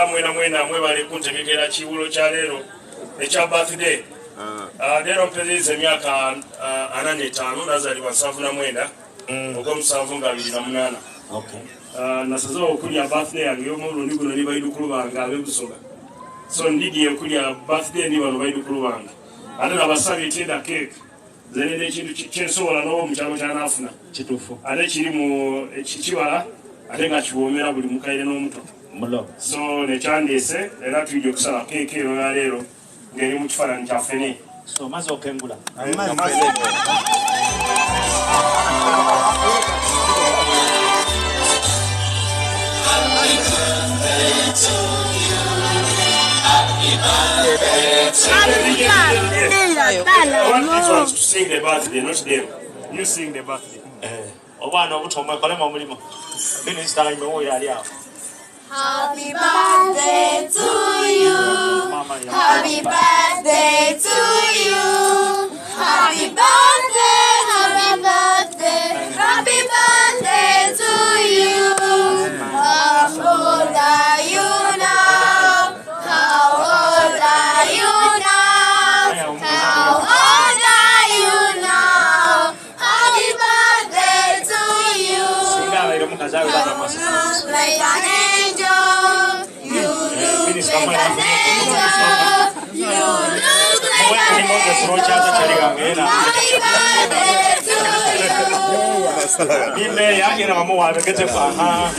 Mwena mwena mwebale kuntegekera kiwulo kya leero ekya birthday. Leero mpezezza emyaka 45, nazaalibwa 79 ogw'omusanvu nga 2008. Nasazeewo okulya birthday yange ey'omulundi guno ne baidukulu bange ab'ebusoga, so ndigiye okulya birthday ndi bano baidukulu bange, ate nabasabye tenda cake zenenda ekintu kyensobola n'oba omukyalo kyanaafuna. Kituufu. Ate kiri mu kibala ate nga kiwoomera buli mukaire n'omuto. Mulo. So nekyandeese era tuyija okusala keeki ero yaleero ng'eri mu kifaananyi kya ffene. So maze okengula. I want these ones to sing the birthday, not them. You sing the birthday. Obwana obuto mwekolemu omulimu. Minisita imewuyo ali awo. Happy birthday to you. Happy birthday to you. Happy birthday, happy birthday, happy birthday to you. How old are you now? How old are you now? How old are you now? Happy birthday to you. Singa abaire omukazi awe batamwasa. Look like an angel. You look like an angel. You look like an Moses Rogers kyali gange angel. era. Happy birthday to you. Bimeeya yena bamuwa abegete aha.